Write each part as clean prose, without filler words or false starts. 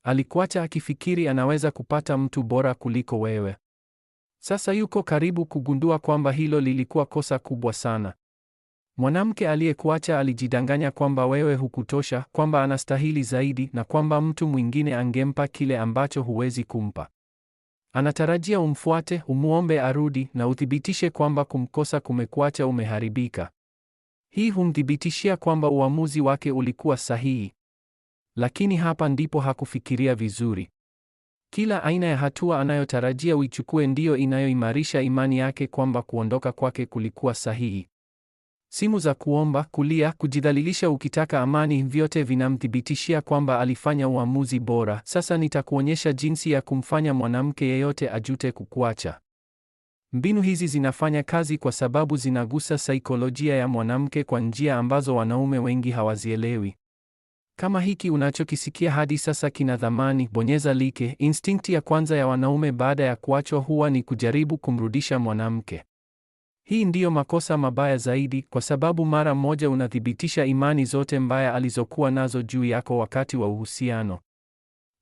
Alikuacha akifikiri anaweza kupata mtu bora kuliko wewe. Sasa yuko karibu kugundua kwamba hilo lilikuwa kosa kubwa sana. Mwanamke aliyekuacha alijidanganya kwamba wewe hukutosha, kwamba anastahili zaidi na kwamba mtu mwingine angempa kile ambacho huwezi kumpa. Anatarajia umfuate, umuombe arudi na uthibitishe kwamba kumkosa kumekuacha umeharibika. Hii humthibitishia kwamba uamuzi wake ulikuwa sahihi. Lakini hapa ndipo hakufikiria vizuri. Kila aina ya hatua anayotarajia uichukue ndiyo inayoimarisha imani yake kwamba kuondoka kwake kulikuwa sahihi. Simu za kuomba, kulia, kujidhalilisha ukitaka amani, vyote vinamthibitishia kwamba alifanya uamuzi bora. Sasa nitakuonyesha jinsi ya kumfanya mwanamke yeyote ajute kukuacha. Mbinu hizi zinafanya kazi kwa sababu zinagusa saikolojia ya mwanamke kwa njia ambazo wanaume wengi hawazielewi. Kama hiki unachokisikia hadi sasa kina thamani, bonyeza like. Instinkti ya kwanza ya wanaume baada ya kuachwa huwa ni kujaribu kumrudisha mwanamke. Hii ndiyo makosa mabaya zaidi, kwa sababu mara moja unathibitisha imani zote mbaya alizokuwa nazo juu yako wakati wa uhusiano.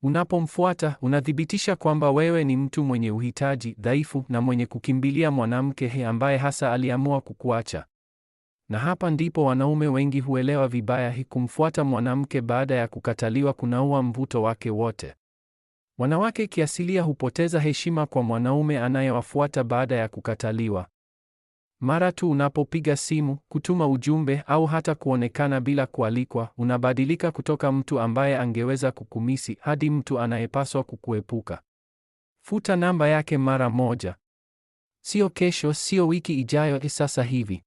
Unapomfuata, unathibitisha kwamba wewe ni mtu mwenye uhitaji, dhaifu na mwenye kukimbilia mwanamke ambaye hasa aliamua kukuacha. Na hapa ndipo wanaume wengi huelewa vibaya, kumfuata mwanamke baada ya kukataliwa kunaua mvuto wake wote. Wanawake kiasilia hupoteza heshima kwa mwanaume anayewafuata baada ya kukataliwa. Mara tu unapopiga simu, kutuma ujumbe au hata kuonekana bila kualikwa, unabadilika kutoka mtu ambaye angeweza kukumisi hadi mtu anayepaswa kukuepuka. Futa namba yake mara moja. Sio kesho, sio wiki ijayo, sasa hivi.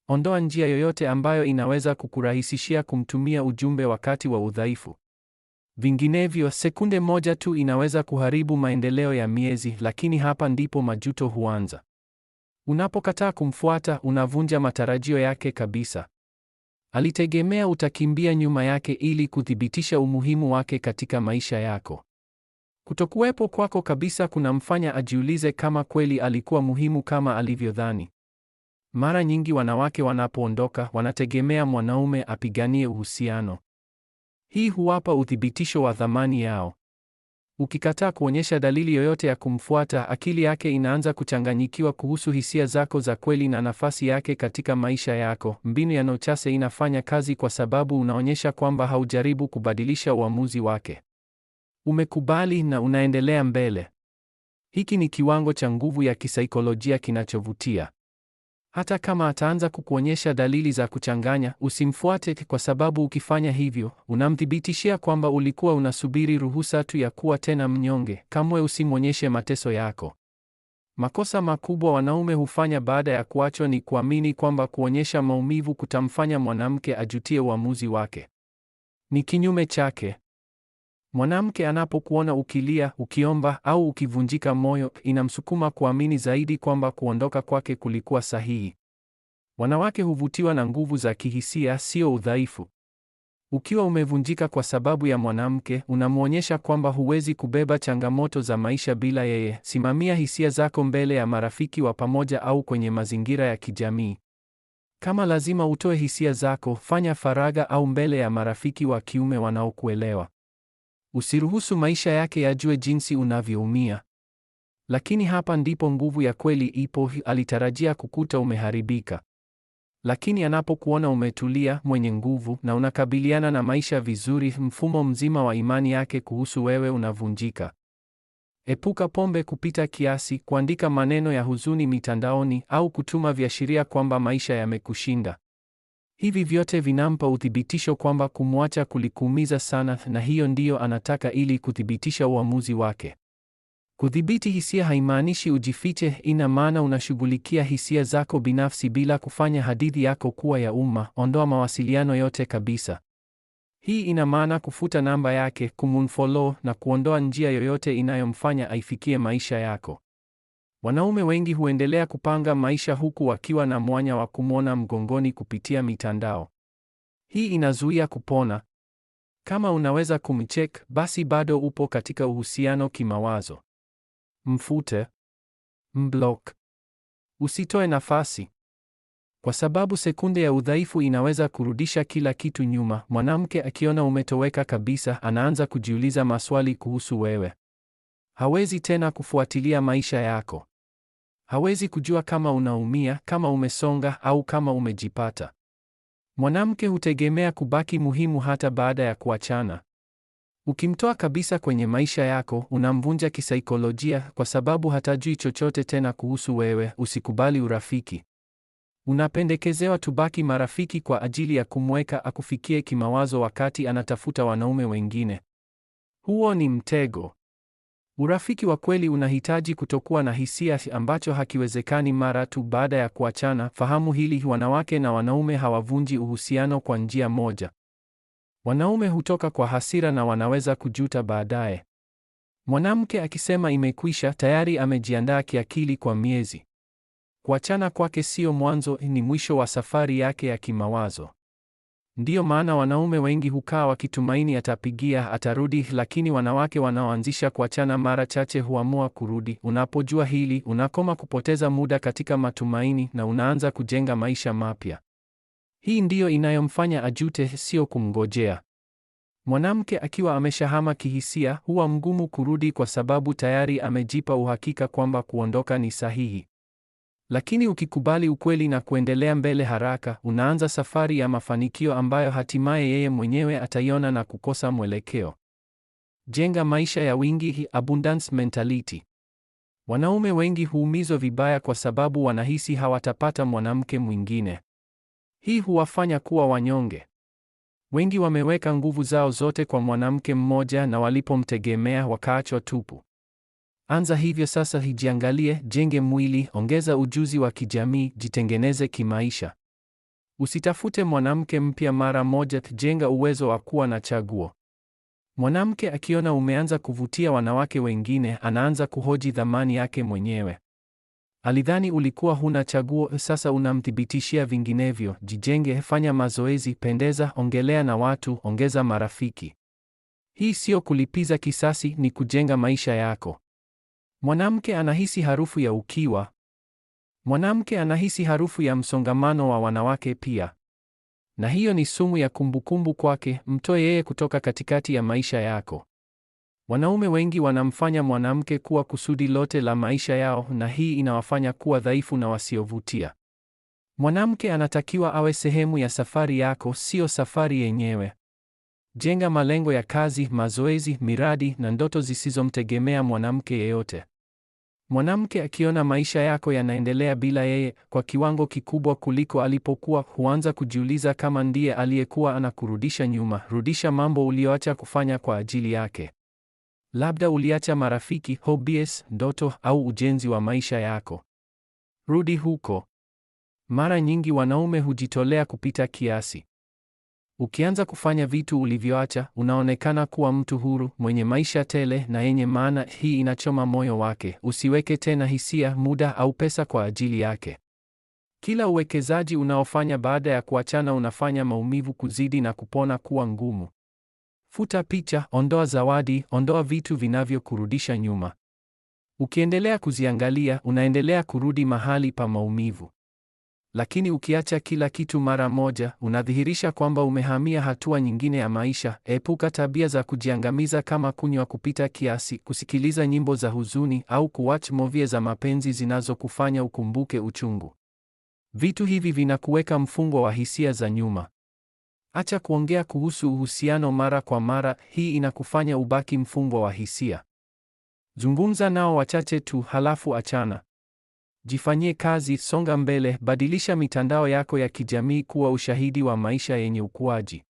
Ondoa njia yoyote ambayo inaweza kukurahisishia kumtumia ujumbe wakati wa udhaifu. Vinginevyo, sekunde moja tu inaweza kuharibu maendeleo ya miezi, lakini hapa ndipo majuto huanza. Unapokataa kumfuata, unavunja matarajio yake kabisa. Alitegemea utakimbia nyuma yake ili kuthibitisha umuhimu wake katika maisha yako. Kutokuwepo kwako kabisa kunamfanya ajiulize kama kweli alikuwa muhimu kama alivyodhani. Mara nyingi wanawake wanapoondoka, wanategemea mwanaume apiganie uhusiano. Hii huwapa uthibitisho wa thamani yao. Ukikataa kuonyesha dalili yoyote ya kumfuata, akili yake inaanza kuchanganyikiwa kuhusu hisia zako za kweli na nafasi yake katika maisha yako. Mbinu ya no chase inafanya kazi kwa sababu unaonyesha kwamba haujaribu kubadilisha uamuzi wake. Umekubali na unaendelea mbele. Hiki ni kiwango cha nguvu ya kisaikolojia kinachovutia. Hata kama ataanza kukuonyesha dalili za kuchanganya, usimfuate kwa sababu ukifanya hivyo, unamthibitishia kwamba ulikuwa unasubiri ruhusa tu ya kuwa tena mnyonge. Kamwe usimwonyeshe mateso yako. Makosa makubwa wanaume hufanya baada ya kuachwa ni kuamini kwamba kuonyesha maumivu kutamfanya mwanamke ajutie uamuzi wake. Ni kinyume chake. Mwanamke anapokuona ukilia, ukiomba au ukivunjika moyo, inamsukuma kuamini zaidi kwamba kuondoka kwake kulikuwa sahihi. Wanawake huvutiwa na nguvu za kihisia, sio udhaifu. Ukiwa umevunjika kwa sababu ya mwanamke, unamwonyesha kwamba huwezi kubeba changamoto za maisha bila yeye. Simamia hisia zako mbele ya marafiki wa pamoja au kwenye mazingira ya kijamii. Kama lazima utoe hisia zako, fanya faragha au mbele ya marafiki wa kiume wanaokuelewa. Usiruhusu maisha yake yajue jinsi unavyoumia. Lakini hapa ndipo nguvu ya kweli ipo. Alitarajia kukuta umeharibika, lakini anapokuona umetulia, mwenye nguvu na unakabiliana na maisha vizuri, mfumo mzima wa imani yake kuhusu wewe unavunjika. Epuka pombe kupita kiasi, kuandika maneno ya huzuni mitandaoni au kutuma viashiria kwamba maisha yamekushinda. Hivi vyote vinampa uthibitisho kwamba kumwacha kulikuumiza sana, na hiyo ndiyo anataka ili kuthibitisha uamuzi wake. Kudhibiti hisia haimaanishi ujifiche, ina maana unashughulikia hisia zako binafsi bila kufanya hadithi yako kuwa ya umma. Ondoa mawasiliano yote kabisa. Hii ina maana kufuta namba yake, kumunfollow na kuondoa njia yoyote inayomfanya aifikie maisha yako. Wanaume wengi huendelea kupanga maisha huku wakiwa na mwanya wa kumwona mgongoni kupitia mitandao. Hii inazuia kupona. Kama unaweza kumcheck, basi bado upo katika uhusiano kimawazo. Mfute, mblock, usitoe nafasi. Kwa sababu sekunde ya udhaifu inaweza kurudisha kila kitu nyuma. Mwanamke akiona umetoweka kabisa, anaanza kujiuliza maswali kuhusu wewe. Hawezi tena kufuatilia maisha yako. Hawezi kujua kama unaumia, kama umesonga au kama umejipata. Mwanamke hutegemea kubaki muhimu hata baada ya kuachana. Ukimtoa kabisa kwenye maisha yako, unamvunja kisaikolojia kwa sababu hatajui chochote tena kuhusu wewe. Usikubali urafiki. Unapendekezewa tubaki marafiki kwa ajili ya kumweka akufikie kimawazo wakati anatafuta wanaume wengine. Huo ni mtego. Urafiki wa kweli unahitaji kutokuwa na hisia, ambacho hakiwezekani mara tu baada ya kuachana. Fahamu hili, wanawake na wanaume hawavunji uhusiano kwa njia moja. Wanaume hutoka kwa hasira na wanaweza kujuta baadaye. Mwanamke akisema imekwisha, tayari amejiandaa kiakili kwa miezi. Kuachana kwake sio mwanzo, ni mwisho wa safari yake ya kimawazo. Ndiyo maana wanaume wengi hukaa wakitumaini atapigia, atarudi, lakini wanawake wanaoanzisha kuachana mara chache huamua kurudi. Unapojua hili, unakoma kupoteza muda katika matumaini na unaanza kujenga maisha mapya. Hii ndiyo inayomfanya ajute, sio kumngojea. Mwanamke akiwa ameshahama kihisia huwa mgumu kurudi kwa sababu tayari amejipa uhakika kwamba kuondoka ni sahihi. Lakini ukikubali ukweli na kuendelea mbele haraka, unaanza safari ya mafanikio ambayo hatimaye yeye mwenyewe ataiona na kukosa mwelekeo. Jenga maisha ya wingi, abundance mentality. Wanaume wengi huumizwa vibaya kwa sababu wanahisi hawatapata mwanamke mwingine. Hii huwafanya kuwa wanyonge. Wengi wameweka nguvu zao zote kwa mwanamke mmoja na walipomtegemea wakaachwa tupu. Anza hivyo sasa, hijiangalie, jenge mwili, ongeza ujuzi wa kijamii, jitengeneze kimaisha. Usitafute mwanamke mpya mara moja, jenga uwezo wa kuwa na chaguo. Mwanamke akiona umeanza kuvutia wanawake wengine, anaanza kuhoji thamani yake mwenyewe. Alidhani ulikuwa huna chaguo, sasa unamthibitishia vinginevyo. Jijenge, fanya mazoezi, pendeza, ongelea na watu, ongeza marafiki. Hii sio kulipiza kisasi, ni kujenga maisha yako. Mwanamke anahisi harufu ya ukiwa. Mwanamke anahisi harufu ya msongamano wa wanawake pia. Na hiyo ni sumu ya kumbukumbu kwake. Mtoe yeye kutoka katikati ya maisha yako. Wanaume wengi wanamfanya mwanamke kuwa kusudi lote la maisha yao, na hii inawafanya kuwa dhaifu na wasiovutia. Mwanamke anatakiwa awe sehemu ya safari yako, sio safari yenyewe. Jenga malengo ya kazi, mazoezi, miradi na ndoto zisizomtegemea mwanamke yeyote. Mwanamke akiona maisha yako yanaendelea bila yeye kwa kiwango kikubwa kuliko alipokuwa, huanza kujiuliza kama ndiye aliyekuwa anakurudisha nyuma. Rudisha mambo ulioacha kufanya kwa ajili yake. Labda uliacha marafiki, hobbies, ndoto au ujenzi wa maisha yako. Rudi huko. Mara nyingi wanaume hujitolea kupita kiasi. Ukianza kufanya vitu ulivyoacha, unaonekana kuwa mtu huru, mwenye maisha tele na yenye maana. Hii inachoma moyo wake. Usiweke tena hisia, muda au pesa kwa ajili yake. Kila uwekezaji unaofanya baada ya kuachana unafanya maumivu kuzidi na kupona kuwa ngumu. Futa picha, ondoa zawadi, ondoa vitu vinavyokurudisha nyuma. Ukiendelea kuziangalia, unaendelea kurudi mahali pa maumivu. Lakini ukiacha kila kitu mara moja, unadhihirisha kwamba umehamia hatua nyingine ya maisha. Epuka tabia za kujiangamiza kama kunywa kupita kiasi, kusikiliza nyimbo za huzuni au kuwatch movie za mapenzi zinazokufanya ukumbuke uchungu. Vitu hivi vinakuweka mfungwa wa hisia za nyuma. Acha kuongea kuhusu uhusiano mara kwa mara, hii inakufanya ubaki mfungwa wa hisia. Zungumza nao wachache tu, halafu achana. Jifanyie kazi, songa mbele, badilisha mitandao yako ya kijamii kuwa ushahidi wa maisha yenye ukuaji.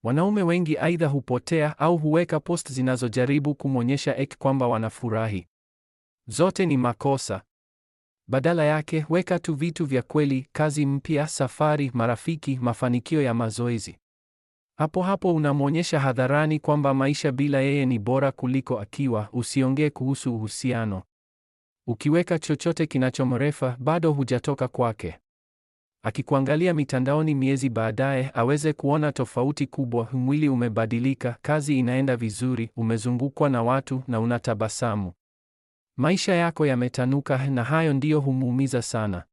Wanaume wengi aidha hupotea au huweka post zinazojaribu kumwonyesha ek kwamba wanafurahi. Zote ni makosa. Badala yake, weka tu vitu vya kweli: kazi mpya, safari, marafiki, mafanikio ya mazoezi. Hapo hapo unamwonyesha hadharani kwamba maisha bila yeye ni bora kuliko akiwa. Usiongee kuhusu uhusiano. Ukiweka chochote kinachomrefa, bado hujatoka kwake. Akikuangalia mitandaoni miezi baadaye, aweze kuona tofauti kubwa: mwili umebadilika, kazi inaenda vizuri, umezungukwa na watu na unatabasamu. Maisha yako yametanuka, na hayo ndiyo humuumiza sana.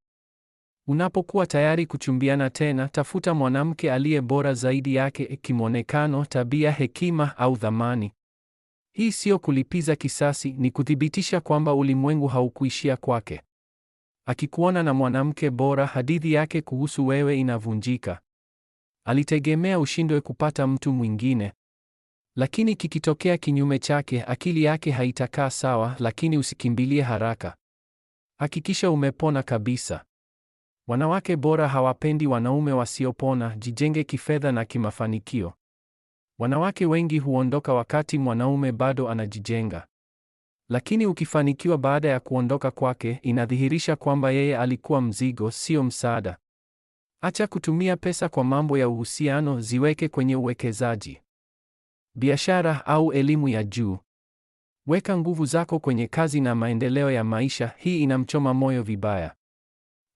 Unapokuwa tayari kuchumbiana tena, tafuta mwanamke aliye bora zaidi yake kimwonekano, tabia, hekima au dhamani. Hii sio kulipiza kisasi, ni kuthibitisha kwamba ulimwengu haukuishia kwake. Akikuona na mwanamke bora, hadithi yake kuhusu wewe inavunjika. Alitegemea ushindwe kupata mtu mwingine. Lakini kikitokea kinyume chake, akili yake haitakaa sawa. Lakini usikimbilie haraka. Hakikisha umepona kabisa. Wanawake bora hawapendi wanaume wasiopona. Jijenge kifedha na kimafanikio. Wanawake wengi huondoka wakati mwanaume bado anajijenga. Lakini ukifanikiwa baada ya kuondoka kwake, inadhihirisha kwamba yeye alikuwa mzigo, sio msaada. Acha kutumia pesa kwa mambo ya uhusiano, ziweke kwenye uwekezaji, biashara au elimu ya juu. Weka nguvu zako kwenye kazi na maendeleo ya maisha. Hii inamchoma moyo vibaya,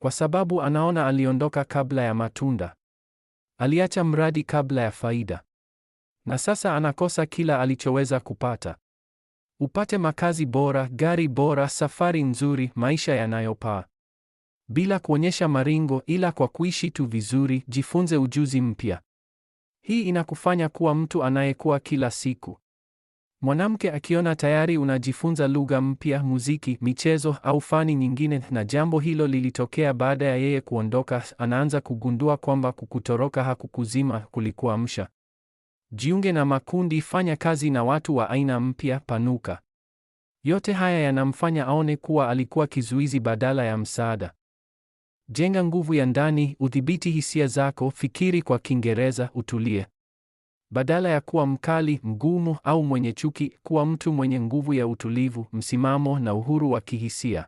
kwa sababu anaona aliondoka kabla ya matunda. Aliacha mradi kabla ya faida, na sasa anakosa kila alichoweza kupata. Upate makazi bora, gari bora, safari nzuri, maisha yanayopaa, bila kuonyesha maringo, ila kwa kuishi tu vizuri. Jifunze ujuzi mpya. Hii inakufanya kuwa mtu anayekua kila siku. Mwanamke akiona tayari unajifunza lugha mpya, muziki, michezo au fani nyingine, na jambo hilo lilitokea baada ya yeye kuondoka, anaanza kugundua kwamba kukutoroka hakukuzima, kulikuamsha. Jiunge na makundi, fanya kazi na watu wa aina mpya, panuka. Yote haya yanamfanya aone kuwa alikuwa kizuizi badala ya msaada. Jenga nguvu ya ndani, udhibiti hisia zako, fikiri kwa Kiingereza, utulie. Badala ya kuwa mkali, mgumu au mwenye chuki, kuwa mtu mwenye nguvu ya utulivu, msimamo na uhuru wa kihisia.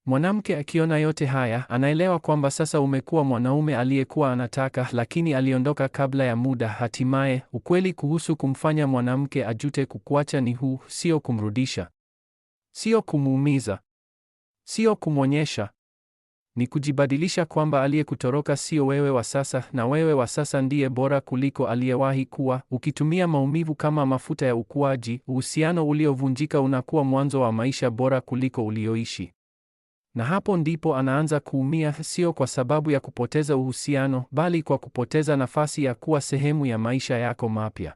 Mwanamke akiona yote haya, anaelewa kwamba sasa umekuwa mwanaume aliyekuwa anataka, lakini aliondoka kabla ya muda. Hatimaye, ukweli kuhusu kumfanya mwanamke ajute kukuacha ni huu: sio kumrudisha, sio kumuumiza, sio kumwonyesha, ni kujibadilisha kwamba aliyekutoroka sio wewe wa sasa, na wewe wa sasa ndiye bora kuliko aliyewahi kuwa. Ukitumia maumivu kama mafuta ya ukuaji, uhusiano uliovunjika unakuwa mwanzo wa maisha bora kuliko ulioishi. Na hapo ndipo anaanza kuumia, sio kwa sababu ya kupoteza uhusiano, bali kwa kupoteza nafasi ya kuwa sehemu ya maisha yako mapya.